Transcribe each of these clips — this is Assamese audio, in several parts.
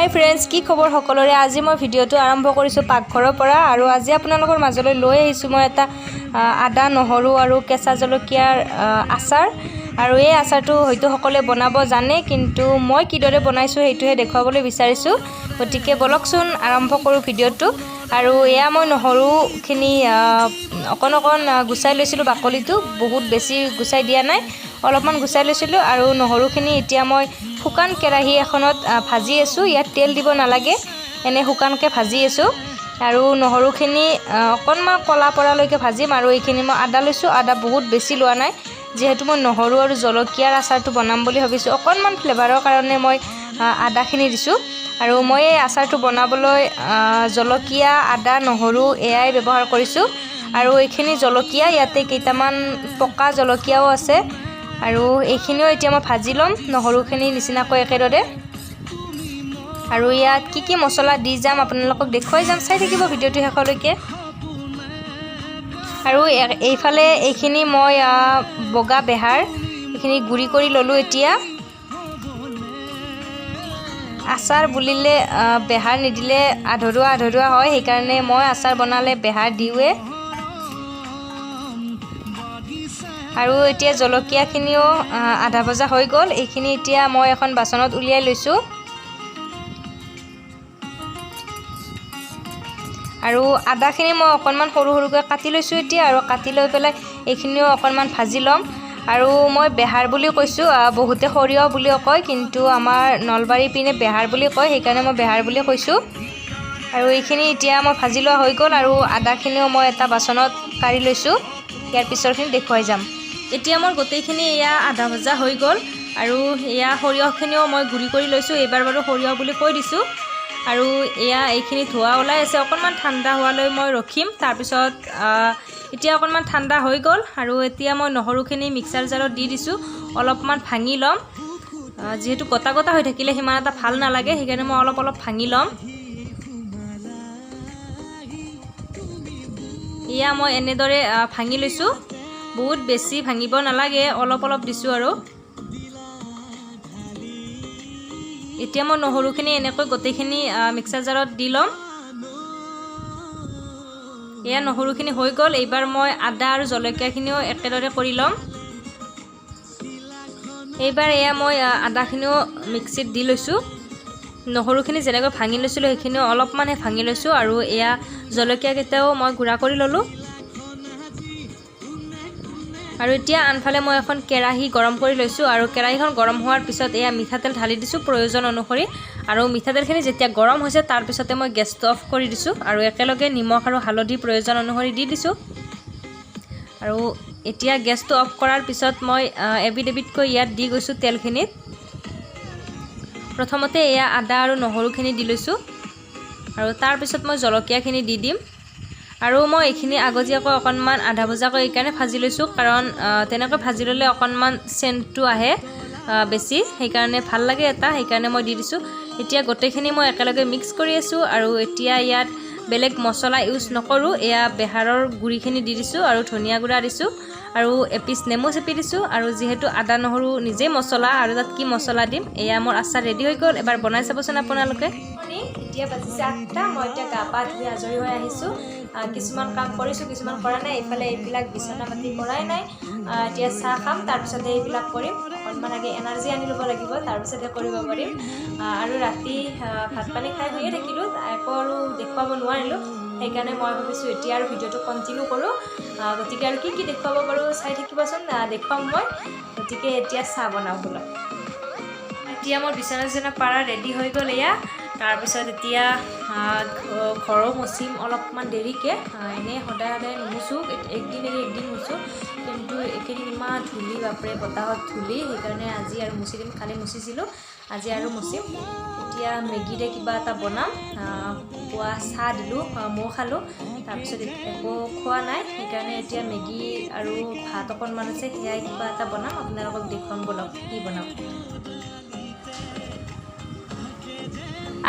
হাই ফ্ৰেণ্ডছ, কি খবৰ সকলোৰে? আজি মই ভিডিঅ'টো আৰম্ভ কৰিছোঁ পাকঘৰৰ পৰা আৰু আজি আপোনালোকৰ মাজলৈ লৈ আহিছোঁ মই এটা আদা, নহৰু আৰু কেঁচা জলকীয়াৰ আচাৰ। আৰু এই আচাৰটো হয়তো সকলোৱে বনাব জানে, কিন্তু মই কিদৰে বনাইছোঁ সেইটোহে দেখুৱাবলৈ বিচাৰিছোঁ। গতিকে ব'লকচোন, আৰম্ভ কৰোঁ ভিডিঅ'টো। আৰু এয়া মই নহৰুখিনি অকণ অকণ গুচাই লৈছিলোঁ। বাকলিটো বহুত বেছি গুচাই দিয়া নাই, অলপমান গুচাই লৈছিলোঁ। আৰু নহৰুখিনি এতিয়া মই শুকান কেৰাহী এখনত ভাজি আছোঁ। ইয়াত তেল দিব নালাগে, এনে শুকানকৈ ভাজি আছোঁ। আৰু নহৰুখিনি অকণমান ক'লা পৰালৈকে ভাজিম। আৰু এইখিনি মই আদা লৈছোঁ। আদা বহুত বেছি লোৱা নাই, যিহেতু মই নহৰু আৰু জলকীয়াৰ আচাৰটো বনাম বুলি ভাবিছোঁ। অকণমান ফ্লেভাৰৰ কাৰণে মই আদাখিনি দিছোঁ। আৰু মই এই আচাৰটো বনাবলৈ জলকীয়া, আদা, নহৰু এয়াই ব্যৱহাৰ কৰিছোঁ। আৰু এইখিনি জলকীয়া, ইয়াতে কেইটামান পকা জলকীয়াও আছে। আৰু এইখিনিও এতিয়া মই ভাজি ল'ম নহৰুখিনি নিচিনাকৈ একেদৰে। আৰু ইয়াত কি কি মছলা দি যাম আপোনালোকক দেখুৱাই যাম, চাই থাকিব ভিডিঅ'টো শেষলৈকে। আৰু এইফালে এইখিনি মই বগা বেহাৰ এইখিনি গুড়ি কৰি ল'লোঁ। এতিয়া আচাৰ বুলিলে বেহাৰ নিদিলে আধৰুৱা আধৰুৱা হয়, সেইকাৰণে মই আচাৰ বনালে বেহাৰ দিওঁৱে। আৰু এতিয়া জলকীয়াখিনিও আধা ভজা হৈ গ'ল। এইখিনি এতিয়া মই এখন বাচনত উলিয়াই লৈছোঁ। আৰু আদাখিনি মই অকণমান সৰু সৰুকৈ কাটি লৈছোঁ এতিয়া। আৰু কাটি লৈ পেলাই এইখিনিও অকণমান ভাজি ল'ম। আৰু মই বেহাৰ বুলি কৈছোঁ, বহুতে সৰিয়হ বুলিও কয়, কিন্তু আমাৰ নলবাৰী পিনে বেহাৰ বুলি কয়, সেইকাৰণে মই বেহাৰ বুলি কৈছোঁ। আৰু এইখিনি এতিয়া মই ভাজি লোৱা হৈ গ'ল। আৰু আদাখিনিও মই এটা বাচনত কাঢ়ি লৈছোঁ। ইয়াৰ পিছৰখিনি দেখুৱাই যাম। এতিয়া মোৰ গোটেইখিনি এয়া আধা ভজা হৈ গ'ল। আৰু এয়া সৰিয়হখিনিও মই গুড়ি কৰি লৈছোঁ। এইবাৰ বাৰু সৰিয়হ বুলি কৈ দিছোঁ। আৰু এয়া এইখিনি ধোঁৱা ওলাই আছে, অকণমান ঠাণ্ডা হোৱালৈ মই ৰখিম। তাৰপিছত এতিয়া অকণমান ঠাণ্ডা হৈ গ'ল। আৰু এতিয়া মই নহৰুখিনি মিক্সাৰ জাৰত দি দিছোঁ, অলপমান ভাঙি ল'ম। যিহেতু গোটা গোটা হৈ থাকিলে সিমান এটা ভাল নালাগে, সেইকাৰণে মই অলপ অলপ ভাঙি ল'ম। এয়া মই এনেদৰে ভাঙি লৈছোঁ। বহুত বেছি ভাঙিব নালাগে, অলপ অলপ দিছোঁ। আৰু এতিয়া মই নহৰুখিনি এনেকৈ গোটেইখিনি মিক্সাৰ জাৰত দি ল'ম। এয়া নহৰুখিনি হৈ গ'ল। এইবাৰ মই আদা আৰু জলকীয়াখিনিও একেদৰে কৰি ল'ম। এইবাৰ এয়া মই আদাখিনিও মিক্সিত দি লৈছোঁ। নহৰুখিনি যেনেকৈ ভাঙি লৈছিলোঁ, সেইখিনিও অলপমানহে ভাঙি লৈছোঁ। আৰু এয়া জলকীয়াকেইটাও মই গুড়া কৰি ল'লোঁ। আৰু এতিয়া আনফালে মই এখন কেৰাহী গৰম কৰি লৈছোঁ। আৰু কেৰাহীখন গৰম হোৱাৰ পিছত এয়া মিঠাতেল ঢালি দিছোঁ প্ৰয়োজন অনুসৰি। আৰু মিঠাতেলখিনি যেতিয়া গৰম হৈছে, তাৰপিছতে মই গেছটো অফ কৰি দিছোঁ। আৰু একেলগে নিমখ আৰু হালধি প্ৰয়োজন অনুসৰি দি দিছোঁ। আৰু এতিয়া গেছটো অফ কৰাৰ পিছত মই এবিধ এবিধকৈ ইয়াত দি গৈছোঁ তেলখিনিত। প্ৰথমতে এয়া আদা আৰু নহৰুখিনি দি লৈছোঁ। আৰু তাৰপিছত মই জলকীয়াখিনি দি দিম। আৰু মই এইখিনি আগতীয়াকৈ অকণমান আধা ভজাকৈ এইকাৰণে ভাজি লৈছোঁ, কাৰণ তেনেকৈ ভাজি ল'লে অকণমান চেণ্টটো আহে বেছি, সেইকাৰণে ভাল লাগে এটা, সেইকাৰণে মই দি দিছোঁ। এতিয়া গোটেইখিনি মই একেলগে মিক্স কৰি আছোঁ। আৰু এতিয়া ইয়াত বেলেগ মছলা ইউজ নকৰোঁ। এয়া বেহাৰৰ গুড়িখিনি দি দিছোঁ আৰু ধনিয়া গুড়া দিছোঁ আৰু এপিচ নেমু চেপি দিছোঁ। আৰু যিহেতু আদা, নহৰু নিজেই মছলা, আৰু তাত কি মছলা দিম? এয়া মোৰ আচাৰ ৰেডি হৈ গ'ল। এবাৰ বনাই চাবচোন আপোনালোকে। এতিয়া বাজিছে 8টা। মই এতিয়া গা পা ধুই আজৰি হৈ আহিছোঁ। কিছুমান কাম কৰিছোঁ, কিছুমান কৰা নাই। এইফালে এইবিলাক বিচনা পাতি কৰাই নাই। এতিয়া চাহ খাম, তাৰপিছতে এইবিলাক কৰিম। অকণমান আগে এনাৰ্জি আনি ল'ব লাগিব, তাৰপিছতহে কৰিব পাৰিম। আৰু ৰাতি ভাত পানী খাই শুইয়ে থাকিলোঁ, একো আৰু দেখুৱাব নোৱাৰিলোঁ। সেইকাৰণে মই ভাবিছোঁ এতিয়া আৰু ভিডিঅ'টো কণ্টিনিউ কৰোঁ। গতিকে আৰু কি কি দেখুৱাব পাৰোঁ চাই থাকিবচোন, দেখুৱাম মই। গতিকে এতিয়া চাহ বনাওঁ ব'লক। এতিয়া মোৰ বিচনা চিচনা পাৰা ৰেডি হৈ গ'ল এয়া। তাৰপিছত এতিয়া ঘৰো মচিম অলপমান দেৰিকৈ। এনেই সদায় সদায় নুমুচোঁ, একদিন এৰি একদিন মুচোঁ। কিন্তু এইকেইদিন ইমান ধূলি, বাপৰে, বতাহত ধূলি, সেইকাৰণে আজি আৰু মুচি দিম। কালি মুচিছিলোঁ, আজি আৰু মুচিম। এতিয়া মেগীৰে কিবা এটা বনাম। পুৱা চাহ দিলোঁ, ময়ো খালোঁ, তাৰপিছত একো খোৱা নাই। সেইকাৰণে এতিয়া মেগী আৰু ভাত অকণমান আছে, সেয়াই কিবা এটা বনাম। আপোনালোকক দেখুৱাম ব'লক কি বনাম।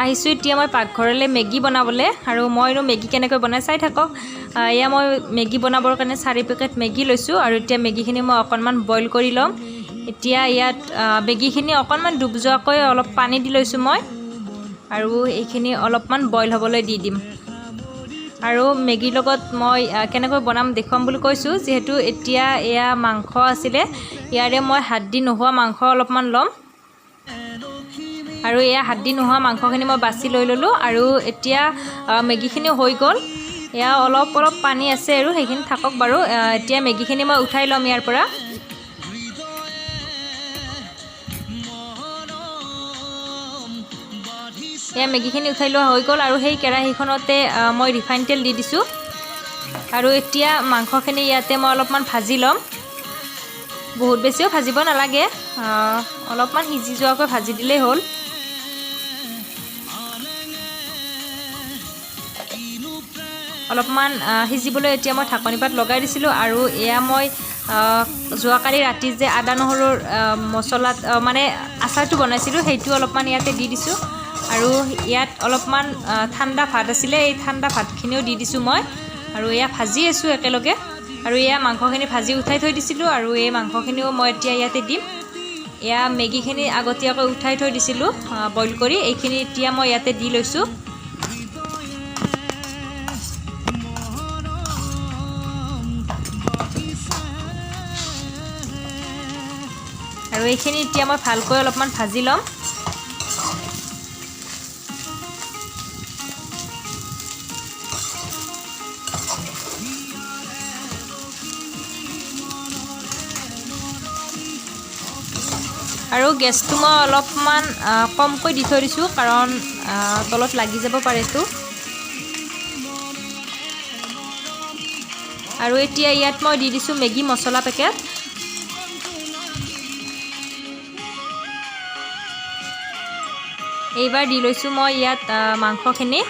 আহিছোঁ এতিয়া মই পাকঘৰলৈ মেগী বনাবলৈ। আৰু মইনো মেগী কেনেকৈ বনাই চাই থাকক। এয়া মই মেগী বনাবৰ কাৰণে 4 পেকেট মেগী লৈছোঁ। আৰু এতিয়া মেগীখিনি মই অকণমান বইল কৰি ল'ম। এতিয়া ইয়াত মেগীখিনি অকণমান ডুব যোৱাকৈ অলপ পানী দি লৈছোঁ মই। আৰু এইখিনি অলপমান বইল হ'বলৈ দি দিম। আৰু মেগীৰ লগত মই কেনেকৈ বনাম দেখুৱাম বুলি কৈছোঁ। যিহেতু এতিয়া এয়া মাংস আছিলে, ইয়াৰে মই হাড্ডি নোহোৱা মাংস অলপমান ল'ম। আৰু এয়া হাড্ডি নোহোৱা মাংসখিনি মই বাছি লৈ ল'লোঁ। আৰু এতিয়া মেগীখিনিও হৈ গ'ল। এয়া অলপ অলপ পানী আছে আৰু সেইখিনি থাকক বাৰু। এতিয়া মেগীখিনি মই উঠাই ল'ম ইয়াৰ পৰা। এয়া মেগীখিনি উঠাই লোৱা হৈ গ'ল। আৰু সেই কেৰাহীখনতে মই ৰিফাইন তেল দি দিছোঁ। আৰু এতিয়া মাংসখিনি ইয়াতে মই অলপমান ভাজি ল'ম। বহুত বেছিও ভাজিব নালাগে, অলপমান সিজি যোৱাকৈ ভাজি দিলেই হ'ল। অলপমান সিজিবলৈ এতিয়া মই ঢাকনি পাত লগাই দিছিলোঁ। আৰু এয়া মই যোৱাকালি ৰাতি যে আদা নহৰুৰ মছলাত মানে আচাৰটো বনাইছিলোঁ, সেইটো অলপমান ইয়াতে দি দিছোঁ। আৰু ইয়াত অলপমান ঠাণ্ডা ভাত আছিলে, এই ঠাণ্ডা ভাতখিনিও দি দিছোঁ মই। আৰু এয়া ভাজি আছোঁ একেলগে। আৰু এয়া মাংসখিনি ভাজি উঠাই থৈ দিছিলোঁ। আৰু এই মাংসখিনিও মই এতিয়া ইয়াতে দিম। এয়া মেগীখিনি আগতীয়াকৈ উঠাই থৈ দিছিলোঁ বইল কৰি, এইখিনি এতিয়া মই ইয়াতে দি লৈছোঁ। আৰু এইখিনি এতিয়া মই ভালকৈ অলপমান ভাজি ল'ম। আৰু গেছটো মই অলপমান কমকৈ দি থৈ দিছোঁ, কাৰণ তলত লাগি যাব পাৰেতো। আৰু এতিয়া ইয়াত মই দি দিছোঁ মেগী মছলা পেকেট। এইবাৰ দি লৈছোঁ মই ইয়াত মাংসখিনি।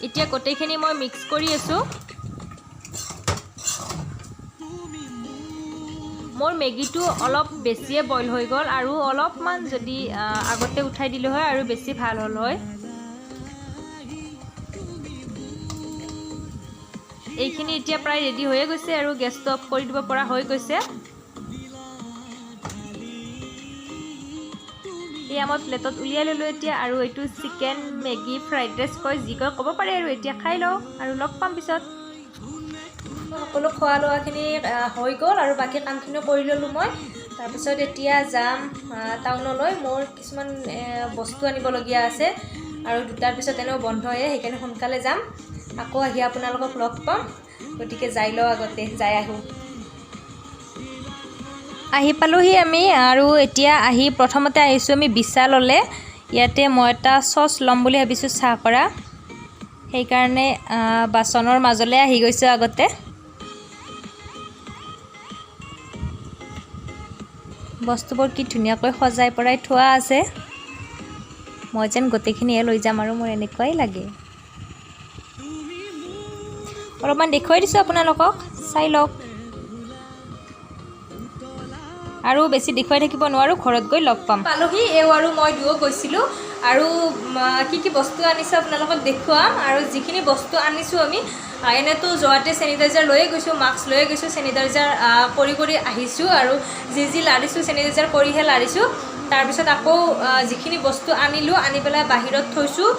এতিয়া গোটেইখিনি মই মিক্স কৰি আছোঁ। মোৰ মেগীটো অলপ বেছিয়ে বইল হৈ গ'ল, আৰু অলপমান যদি আগতে উঠাই দিলোঁ হয় আৰু বেছি ভাল হ'ল হয়। এইখিনি এতিয়া প্ৰায় ৰেডি হৈয়ে গৈছে আৰু গেছটো অফ কৰি দিব পৰা হৈ গৈছে। এয়া মই প্লেটত উলিয়াই ল'লোঁ এতিয়া। আৰু এইটো চিকেন মেগী ফ্ৰাইড ৰাইচ কয়, যি কয় ক'ব পাৰে। আৰু এতিয়া খাই লওঁ আৰু লগ পাম পিছত। সকলো খোৱা লোৱাখিনি হৈ গ'ল আৰু বাকী কামখিনিও কৰি ল'লোঁ মই। তাৰপিছত এতিয়া যাম টাউনলৈ, মোৰ কিছুমান বস্তু আনিবলগীয়া আছে। আৰু দুটাৰ পিছত এনেও বন্ধয়ে, সেইকাৰণে সোনকালে যাম। আকৌ আহি আপোনালোকক লগ পাম, গতিকে যাই লওঁ আগতে, যাই আহোঁ। আহি পালোহি আমি। আৰু এতিয়া আহি প্ৰথমতে আহিছোঁ আমি বিশাললৈ। ইয়াতে মই এটা চচ ল'ম বুলি ভাবিছোঁ চাহ কৰা, সেইকাৰণে বাচনৰ মাজলৈ আহি গৈছোঁ আগতে। বস্তুবোৰ কি ধুনীয়াকৈ সজাই পৰাই থোৱা আছে, মই যেন গোটেইখিনিয়ে লৈ যাম আৰু মোৰ এনেকুৱাই লাগে। অলপমান দেখুৱাই দিছোঁ আপোনালোকক, চাই লওক। আৰু বেছি দেখুৱাই থাকিব নোৱাৰোঁ, ঘৰত গৈ লগ পাম। পালোহি এওঁ আৰু মই দুয়ো গৈছিলোঁ। আৰু কি কি বস্তু আনিছোঁ আপোনালোকক দেখুৱাম। আৰু যিখিনি বস্তু আনিছোঁ আমি, এনেইতো যোৱাতে চেনিটাইজাৰ লৈয়ে গৈছোঁ, মাস্ক লৈয়ে গৈছোঁ, চেনিটাইজাৰ কৰি কৰি আহিছোঁ। আৰু যি যি লাৰিছোঁ চেনিটাইজাৰ কৰিহে লাৰিছোঁ। তাৰপিছত আকৌ যিখিনি বস্তু আনিলোঁ, আনি পেলাই বাহিৰত থৈছোঁ।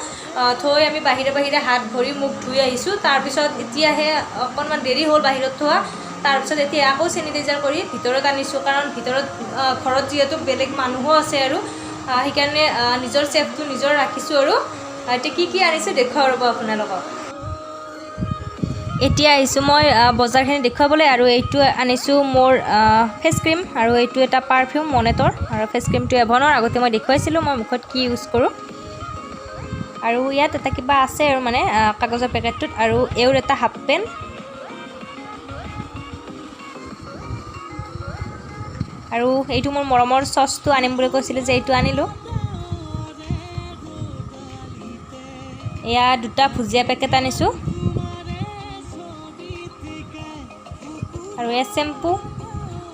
থৈ আমি বাহিৰে বাহিৰে হাত ভৰি মুখ ধুই আহিছোঁ। তাৰপিছত এতিয়াহে অকণমান দেৰি হ'ল বাহিৰত থোৱা। তাৰপিছত এতিয়া আকৌ চেনিটাইজাৰ কৰি ভিতৰত আনিছোঁ, কাৰণ ভিতৰত ঘৰত যিহেতু বেলেগ মানুহো আছে আৰু সেইকাৰণে নিজৰ চেফটো নিজৰ ৰাখিছোঁ। আৰু এতিয়া কি কি আনিছোঁ দেখুৱাওঁ ৰ'ব আপোনালোকক। এতিয়া আহিছোঁ মই বজাৰখিনি দেখুৱাবলৈ। আৰু এইটো আনিছোঁ মোৰ ফেচ ক্ৰীম, আৰু এইটো এটা পাৰফিউম মনেটৰ। আৰু ফেচ ক্ৰীমটো এভনৰ, আগতে মই দেখুৱাইছিলোঁ মই মুখত কি ইউজ কৰোঁ। আৰু ইয়াত এটা কিবা আছে আৰু মানে কাগজৰ পেকেটটোত। আৰু এওঁৰ এটা হাফ পেণ্ট। আৰু এইটো মোৰ মৰমৰ চচটো আনিম বুলি কৈছিলোঁ যে, এইটো আনিলোঁ। এয়া দুটা ভুজিয়া পেকেট আনিছোঁ। আৰু এয়া শ্বেম্পু।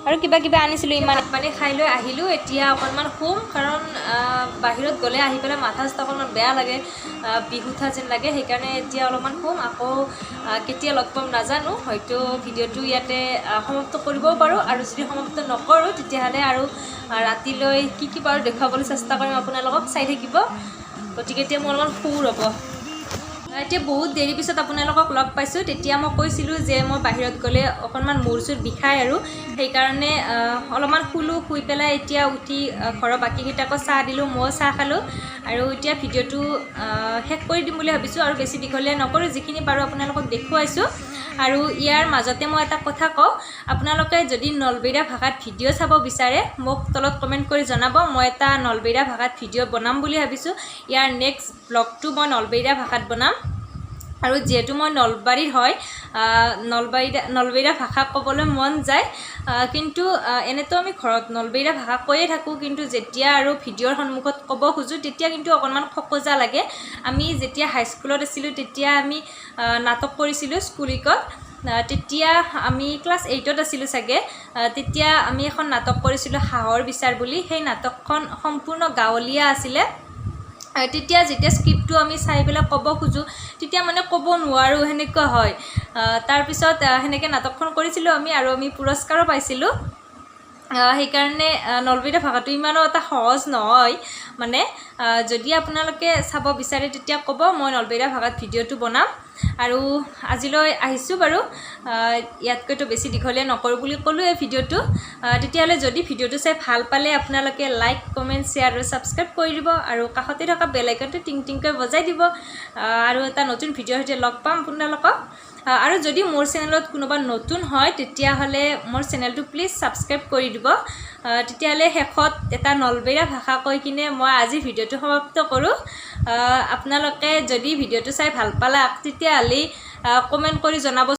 আৰু কিবা কিবা আনিছিলোঁ। ইমান পানী খাই লৈ আহিলোঁ। এতিয়া অকণমান শুম, কাৰণ বাহিৰত গ'লে আহি পেলাই মাথা চাথা অকণমান বেয়া লাগে, বিষ উঠা যেন লাগে। সেইকাৰণে এতিয়া অলপমান শুম। আকৌ কেতিয়া লগ পাম নাজানো, হয়তো ভিডিঅ'টো ইয়াতে সমাপ্ত কৰিবও পাৰোঁ। আৰু যদি সমাপ্ত নকৰোঁ, তেতিয়াহ'লে আৰু ৰাতিলৈ কি কি পাৰোঁ দেখুৱাবলৈ চেষ্টা কৰিম আপোনালোকক, চাই থাকিব। গতিকে এতিয়া মই অলপমান শুওঁ ৰ'ব। এতিয়া বহুত দেৰি পিছত আপোনালোকক লগ পাইছোঁ। তেতিয়া মই কৈছিলোঁ যে মই বাহিৰত গ'লে অকণমান মূৰ চুৰ বিষায় আৰু সেইকাৰণে অলপমান শুলোঁ। শুই পেলাই এতিয়া উঠি ঘৰৰ বাকীকেইটাকো চাহ দিলোঁ, ময়ো চাহ খালোঁ আৰু এতিয়া ভিডিঅ'টো শেষ কৰি দিম বুলি ভাবিছোঁ। আৰু বেছি দীঘলীয়া নকৰোঁ, যিখিনি পাৰোঁ আপোনালোকক দেখুৱাইছোঁ। আৰু ইয়াৰ মাজতে মই এটা কথা কওঁ, আপোনালোকে যদি নলবেৰীয়া ভাষাত ভিডিঅ' চাব বিচাৰে, মোক তলত কমেণ্ট কৰি জনাব। মই এটা নলবেৰীয়া ভাষাত ভিডিঅ' বনাম বুলি ভাবিছোঁ। ইয়াৰ নেক্সট ব্লগটো মই নলবেৰীয়া ভাষাত বনাম। আৰু যিহেতু মই নলবাৰীৰ হয়, নলবেৰীয়া ভাষা ক'বলৈ মন যায়। কিন্তু এনেতো আমি ঘৰত নলবেৰীয়া ভাষা কৈয়ে থাকোঁ, কিন্তু যেতিয়া আৰু ভিডিঅ'ৰ সন্মুখত ক'ব খোজোঁ, তেতিয়া কিন্তু অকণমান খকোজা লাগে। আমি যেতিয়া হাইস্কুলত আছিলোঁ, তেতিয়া আমি নাটক কৰিছিলোঁ স্কুল উইকত। তেতিয়া আমি ক্লাছ 8ত আছিলোঁ চাগে। তেতিয়া আমি এখন নাটক কৰিছিলোঁ হাঁহৰ বিচাৰ বুলি। সেই নাটকখন সম্পূৰ্ণ গাঁৱলীয়া আছিলে। তেতিয়া যেতিয়া স্ক্ৰিপ্টটো আমি চাই পেলাই ক'ব খোজোঁ, তেতিয়া মানে ক'ব নোৱাৰোঁ, সেনেকুৱা হয়। তাৰপিছত সেনেকৈ নাটকখন কৰিছিলোঁ আমি আৰু আমি পুৰস্কাৰো পাইছিলোঁ। সেইকাৰণে নলবেৰীয়া ভাষাটো ইমানো এটা সহজ নহয়। মানে যদি আপোনালোকে চাব বিচাৰে, তেতিয়া ক'ব, মই নলবেৰীয়া ভাষাত ভিডিঅ'টো বনাম। আৰু আজিলৈ আহিছোঁ বাৰু, ইয়াতকৈতো বেছি দীঘলীয়া নকৰোঁ বুলি ক'লোঁ এই ভিডিঅ'টো। তেতিয়াহ'লে যদি ভিডিঅ'টো চাই ভাল পালে, আপোনালোকে লাইক, কমেণ্ট, শ্বেয়াৰ আৰু ছাবস্ক্ৰাইব কৰি দিব আৰু কাষতে থকা বেল আইকনটো টিং টিংকৈ বজাই দিব। আৰু এটা নতুন ভিডিঅ'ৰ সৈতে লগ পাম আপোনালোকক। আৰু যদি মোৰ চেনেলত কোনোবা নতুন হয়, তেতিয়াহ'লে মোৰ চেনেলটো প্লিজ ছাবস্ক্ৰাইব কৰি দিব। তেতিয়াহ'লে শেষত এটা নলবেৰীয়া ভাষা কৈ কিনে মই আজি ভিডিঅ'টো সমাপ্ত কৰোঁ। আপোনালোকে যদি ভিডিঅ'টো চাই ভাল পালাক, তেতিয়াহ'লে কমেণ্ট কৰি জনাব।